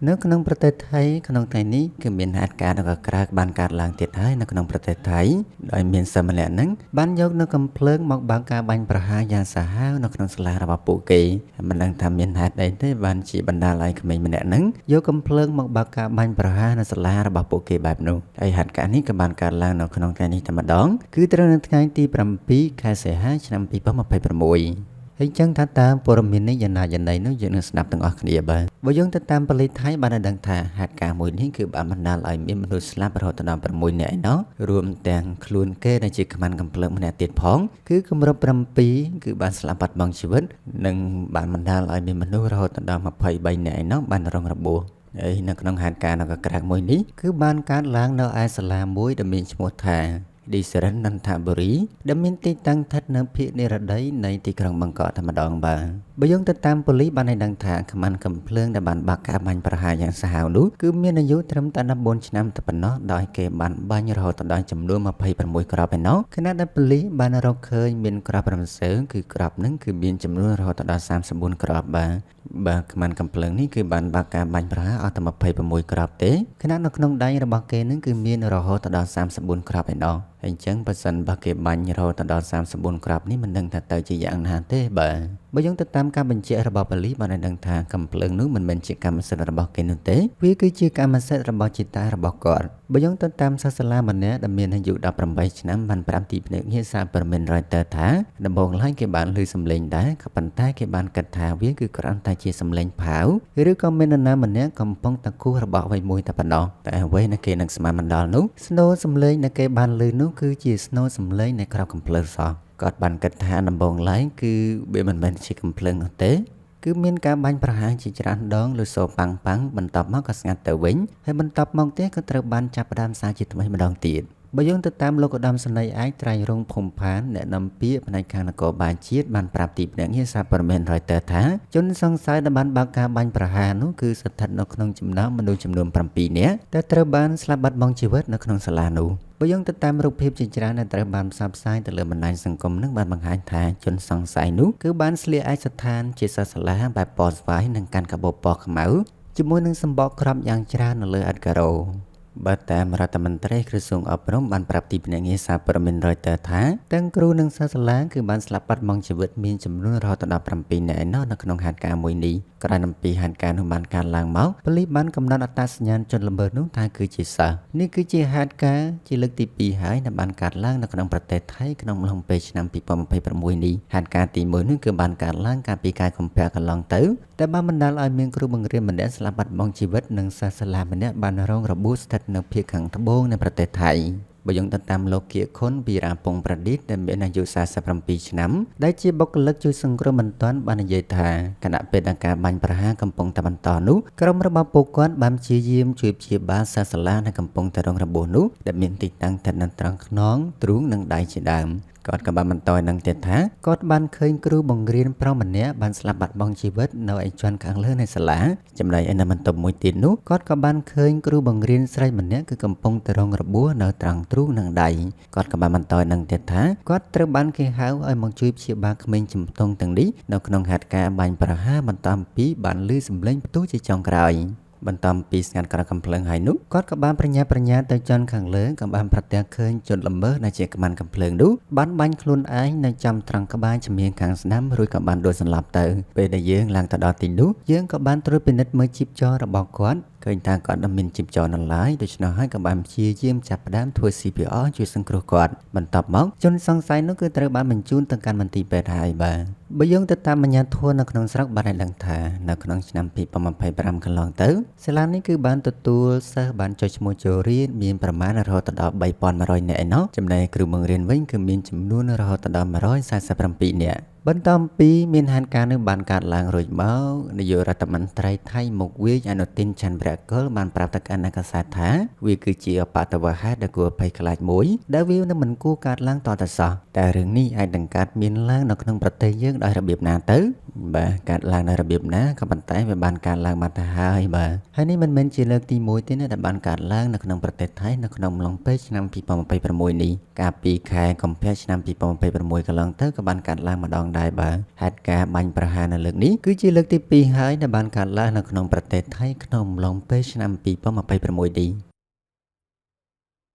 នៅក្នុងប្រទេសថៃក្នុងថ្ងៃនេះគឺមានហេតុការណ៍ដ៏កក្រើកបានកើតឡើងទៀតហើយនៅក្នុងប្រទេសថៃដោយមានសិស្សម្នាក់ហ្នឹងបានយកនៅកំភ្លើងមកបើកការបាញ់ប្រហារយ៉ាងសាហាវនៅក្នុងសាលារបស់ពួកគេហើយមិនដឹងថាមានហេតុអីទេបានជាបណ្ដាលឲ្យក្មេងម្នាក់ហ្នឹងយកកំភ្លើងមកបើកការបាញ់ប្រហារនៅសាលារបស់ពួកគេបែបនោះហើយហេតុការណ៍នេះក៏បានកើតឡើងនៅក្នុងថ្ងៃនេះតែម្ដងគឺត្រូវនៅថ្ងៃទី7ខែសីហាឆ្នាំ2026ហើយចឹងថាតាមព័ត៌មាននេះយ៉ាងណាយ៉ាងណីនោះយើងនឹងស្ដាប់ទាំងអស់គ្នាបាទបើយើងទៅតាមប៉ូលីសថៃបានឲ្យដឹងថាហេតុការណ៍មួយនេះគឺបានបណ្ដាលឲ្យមានមនុស្សស្លាប់រហូតដល់6នាក់ឯណោះរួមទាំងខ្លួនគេដែលជាខ្មាន់កំភ្លើងម្នាក់ទៀតផងគឺគម្រប់7គឺបានស្លាប់បាត់បង់ជីវិតនិងបានបណ្ដាលឲ្យមានមនុស្សរហូតដល់23នាក់ឯណោះបានរងរបួសហើយនៅក្នុងហេតុការណ៍ដ៏កក្រើកមួយនេះគឺបានកើតឡើងនៅឯសាលាមួយដែលមានឈ្មោះថាឌីសរិននន្ទបុរីដែលមានទីតាំងស្ថិតនៅភាគនិរតីនៃទីក្រុងបាងកកតែម្ដងបាទបើយើងទៅតាមប៉ូលីសបានឲ្យដឹងថាខ្មាន់កំភ្លើងដែលបានបាក់ការបាញ់ប្រហារយ៉ាងសាហាវនោះគឺមានអាយុត្រឹមតែ14ឆ្នាំតែប៉ុណ្ណោះដោយគេបានបាញ់រហូតដល់ចំនួន26គ្រាប់ឯណោះខណៈដែលប៉ូលីសបានរកឃើញមានគ្រាប់រំសើគឺគ្រាប់នឹងគឺមានចំនួនរហូតដល់34គ្រាប់បាទបាទខ្មាន់កំភ្លើងនេះគឺបានបាក់ការបាញ់ប្រហារអស់តែ26គ្រាប់ទេខណៈនៅក្នុងដៃរបស់គេនឹងគឺមានរហូតដល់34គ្រាប់ឯណោះហើយអញ្ចឹងបើសិនបើគេបាញ់រហូតដល់34គ្រាប់នេះមិនដឹងថាទៅជាយ៉ាងណាទេបាទបើយើងទៅតាមការបញ្ជាក់របស់ប៉ូលីសបានឲ្យដឹងថាកំភ្លើងនោះមិនមែនជាកម្មសិទ្ធិរបស់គេនោះទេវាគឺជាកម្មសិទ្ធិរបស់ជីតារបស់គាត់បើយើងទៅតាមសាសនាម្នាក់ដែលមានអាយុ18ឆ្នាំបានប្រាប់ទីភ្នាក់ងារសារព័ត៌មាន Reuters ថាដំបូងឡើយគេបានឮសំឡេងដែរក៏ប៉ុន្តែគេបានគិតថាវាគឺគ្រាន់តែជាសំឡេងផាវឬក៏មាននរណាម្នាក់កំពុងតែគោះរបស់អ្វីមួយតែប៉ុណ្ណោះតែអ្វីដែលគេនឹងស្មានមិនដល់នោះស្នូរសំឡេងដែលគេបានឮនោះគឺជាស្នូរសំឡេងនៃគ្រាប់កំភ្លើងសោះគាត់បានគិតថាដំបូងឡើយគឺវាមិនមែនជាកំភ្លើងនោះទេគឺមានការបាញ់ប្រហារជាច្រើនដងលើសូប៉ាំងប៉ាំងបន្ទាប់មកក៏ស្ងាត់ទៅវិញហើយបន្ទាប់មកទៀតក៏ត្រូវបានចាប់ផ្ដើមសារជាថ្មីម្ដងទៀតបើយើងទៅតាមលោកឧត្តមសេនីយ៍ឯកត្រៃរងភូមិផានអ្នកនាំពាក្យផ្នែកខាងនគរបាលជាតិបានប្រាប់ទីភ្នាក់ងារសារព័ត៌មាន Reuters ថាជនសង្ស័យដែលបានបើកការបាញ់ប្រហារនោះគឺស្ថិតនៅក្នុងចំណោមមនុស្សចំនួន7នាក់ដែលត្រូវបានស្លាប់បាត់បង់ជីវិតនៅក្នុងសាលានោះបើយើងទៅតាមរូបភាពជាច្រើនដែលត្រូវបានផ្សព្វផ្សាយទៅលើបណ្ដាញសង្គមនឹងបានបង្ហាញថាជនសង្ស័យនោះគឺបានស្លៀកឯកសណ្ឋានជាសិស្សសាលាបែបពណ៌ស្វាយនិងកាន់កាបូបពណ៌ខ្មៅជាមួយនឹងសម្បកគ្រាប់យ៉ាងច្រើននៅលើអត់ការ៉ូបើតាមរដ្ឋមន្ត្រីក្រសួងអប់រំបានប្រាប់ទីភ្នាក់ងារសារព័ត៌មាន Reuters ថាទាំងគ្រូនិងសិស្សសាលាគឺបានស្លាប់បាត់បង់ជីវិតមានចំនួនរហូតដល់7នាក់ឯណោះនៅក្នុងហេតុការណ៍មួយនេះក្រោយអំពីហេតុការណ៍នោះបានកើតឡើងមកប៉ូលីសបានកំណត់អត្តសញ្ញាណជនល្មើសនោះថាគឺជាសិស្សនេះគឺជាហេតុការណ៍ជាលើកទី2ហើយដែលបានកើតឡើងនៅក្នុងប្រទេសថៃក្នុងអំឡុងពេលឆ្នាំ2026នេះហេតុការណ៍ទី1នោះគឺបានកើតឡើងកាលពីខែកុម្ភៈកន្លងទៅតែបានបណ្ដាលឲ្យមានគ្រូបង្រៀនម្នាក់ស្លាប់បាត់បង់ជីវិតនិងសិស្សសាលាម្នាក់បានរងរបួសស្ថិតនៅភាគខាងត្បូងនៃប្រទេសថៃបើយើងទៅតាមលោកគៀខុនវីរាពងប្រឌិតដែលមានអាយុ47ឆ្នាំដែលជាបុគ្គលិកជួយសង្គ្រោះបន្ទាន់បាននិយាយថាខណៈពេលដែលការបាញ់ប្រហារកំពុងតែបន្តនោះក្រុមរបស់ពួកគាត់បានព្យាយាមជួយព្យាបាលសិស្សសាលាដែលកំពុងតែរងរបួសនោះដែលមានទីតាំងស្ថិតនៅត្រង់ខ្នងទ្រូងនិងដៃជាដើមគាត់ក៏បានបន្តឲ្យដឹងទៀតថាគាត់បានឃើញគ្រូបង្រៀនប្រុសម្នាក់បានស្លាប់បាត់បង់ជីវិតនៅឯជាន់ខាងលើនៃសាលាចំណែកឯនៅបន្ទប់មួយទៀតនោះគាត់ក៏បានឃើញគ្រូបង្រៀនស្រីម្នាក់គឺកំពុងតែរងរបួសនៅត្រង់ទ្រូងនិងដៃគាត់ក៏បានបន្តឲ្យដឹងទៀតថាគាត់ត្រូវបានគេហៅឲ្យមកជួយព្យាបាលក្មេងជំទង់ទាំងនេះនៅក្នុងហេតុការណ៍បាញ់ប្រហារបន្ទាប់ពីបានឮសំឡេងផ្ទុះជាចុងក្រោយបន្ទាប់ពីស្ងាត់ក្រោយកំភ្លើងហើយនោះគាត់ក៏បានប្រញាប់ប្រញាល់ទៅជាន់ខាងលើក៏បានប្រទះឃើញជនល្មើសដែលជាខ្មាន់កំភ្លើងនោះបានបាញ់ខ្លួនឯងនៅចំត្រង់ក្បាលជំនាញខាងស្ដាំរួចក៏បានដួលសន្លប់ទៅពេលដែលយើងឡើងទៅដល់ទីនោះយើងក៏បានត្រួតពិនិត្យមើលជីពចររបស់គាត់ឃើញថាគាត់មិនមានជីពចរនៅឡើយដូច្នោះហើយក៏បានព្យាយាមចាប់ផ្ដើមធ្វើ CPR ជួយសង្គ្រោះគាត់បន្ទាប់មកជនសង្ស័យនោះគឺត្រូវបានបញ្ជូនទៅកាន់មន្ទីរពេទ្យហើយបាទបើយើងទៅតាមអាជ្ញាធរនៅក្នុងស្រុកបានឲ្យដឹងថានៅក្នុងឆ្នាំ2025កន្លងទៅសាលានេះគឺបានទទួលសិស្សបានចុះឈ្មោះចូលរៀនមានប្រមាណរហូតដល់3100នាក់ឯណោះចំណែកគ្រូបង្រៀនវិញគឺមានចំនួនរហូតដល់147នាក់បន្ទាប់ពីមានហេតុការណ៍នេះបានកើតឡើងរួចមកនាយករដ្ឋមន្ត្រីថៃមុខវាយអនុទិនច័ន្ទវរកុលបានប្រាប់ទៅកាន់កាសែតថាវាគឺជាអបតវហេតុដ៏គួរភ័យខ្លាចមួយដែលវានឹងមិនគួរកើតឡើងតតែសោះតែរឿងនេះអាចនឹងកើតមានឡើងនៅក្នុងប្រទេសយើងដោយរបៀបណាទៅបាទកើតឡើងដោយរបៀបណាក៏ប៉ុន្តែវាបានកើតឡើងមកទៅហើយបាទហើយនេះមិនមែនជាលើកទី1ទេណាដែលបានកើតឡើងនៅក្នុងប្រទេសថៃនៅក្នុងអំឡុងពេលឆ្នាំ2026នេះកាលពីខែកុម្ភៈឆ្នាំ2026កន្លងទៅក៏បានកើតឡើងម្ដង ដែរបាទហេតុការណ៍បាញ់ប្រហារនៅលើកនេះគឺជាលើកទី2ហើយដែលបានកើតឡើងនៅក្នុងប្រទេសថៃក្នុងអំឡុងពេលឆ្នាំ2026នេះ។